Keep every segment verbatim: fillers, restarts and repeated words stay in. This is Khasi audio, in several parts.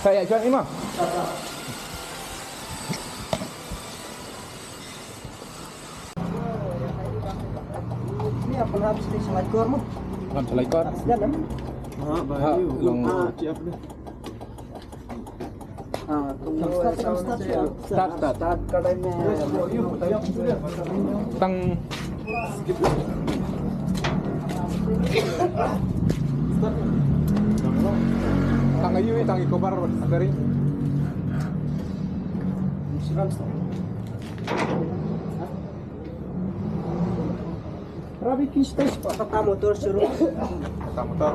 Saya jual ni mah. Ni apa nak habis ni, selai kor mah? Kan selai kor. Dah dah. Ha, ha, baru. Long. Ah, siap dah. Start, start, start. Start, start. Tang. Tang ayu, tang i cover battery. Rabi ki stage pa kata motor showroom. Kata motor.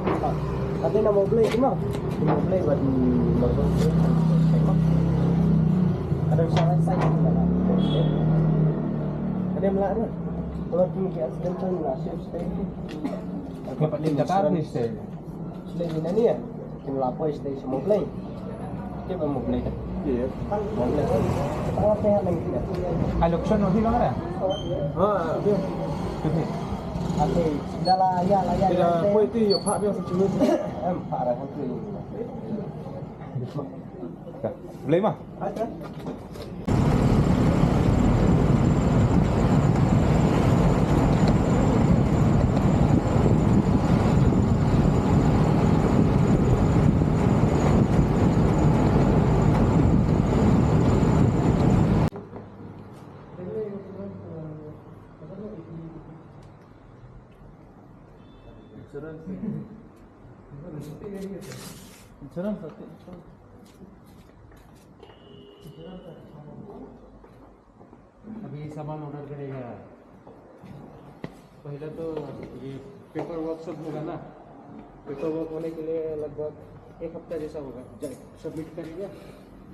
Kata na Mobley ki ma. Mobley bad motor. Kata salah saya. Kata mula tu. Kalau tu ki accident tu mula stage. Kata ni stage. Stage ni ya. Kim la poi stage Mobley. Kim Mobley. Iya. Mobley. Tang apa yang lagi? Alokson no hilang ada? Ha, dia. Okey. Okey. Dah lah, ya lah, ya. Tidak, poi tu ya, Pak dia macam tu. Em, Pak dah satu. Boleh mah? Ada. Insurance. Insurance, insurance. अभी सामान ऑर्डर करेगा, पहले तो ये पेपर वर्क सब होगा ना, पेपर वर्क होने के लिए लगभग एक हफ्ता जैसा होगा, जब सबमिट करेगा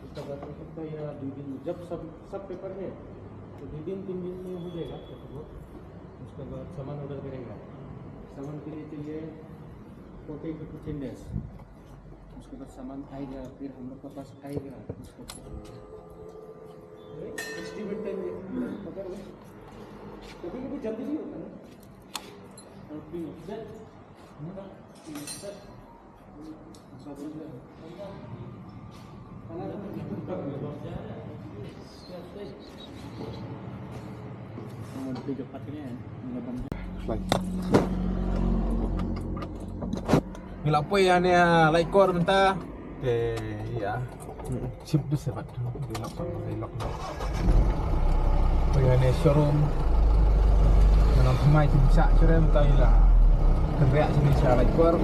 उसके बाद एक हफ्ता या दो दिन, जब सब सब पेपर है तो दो दिन तीन दिन में हो जाएगा पेपर वर्क। उसके बाद सामान ऑर्डर करेगा, सामान के लिए चाहिए फोर्टीन टू फिफ्टीन डेज। उसके बाद सामान आएगा, फिर हम लोग के पास आएगा, उसको एस्टिमेट टाइम पकड़ लो। कभी कभी जल्दी नहीं होता ना। और फिर Ngi la poi ïa ne, ah, Laitkor mynta. Te ïa. Ship tu sebat tu. Di lok, di lok. Poi ïa ne showroom. Nang thymmai shim sha showroom mynta ïa la. Kynriah shane sha Laitkor.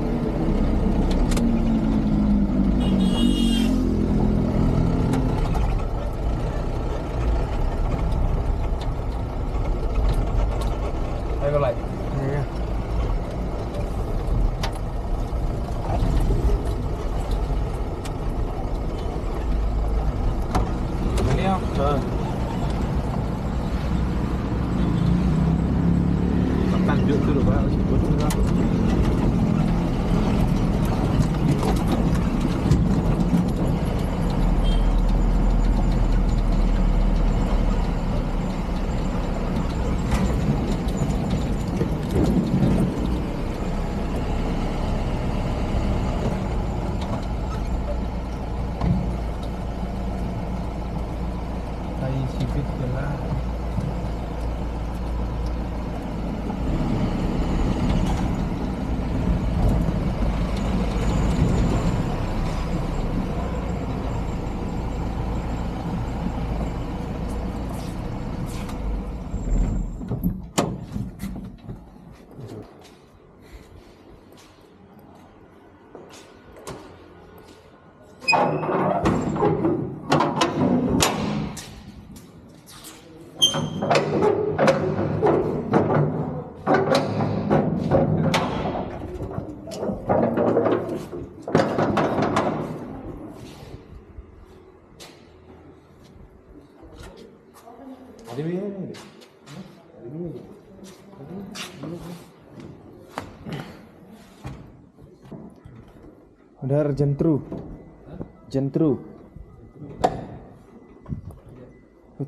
Hai, bye bye. Iya. Ini ya. Ha. Makan juk tu, Pak. Sebut tu lah. Ai, sipit je lah. Udah jentru. Jentru.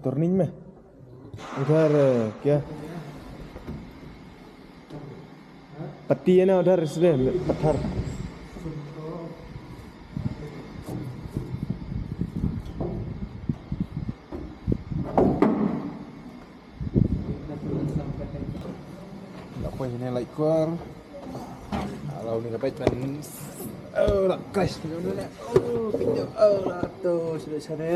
Turning meh. Udah, eh, kya? Pati ya na udah sudah pathar. Nak koi ini like kor. Kalau ni kapai pen. Oh, nak crash ni dulu nak. Oh, pinjau. Oh, nak tu sudah sana.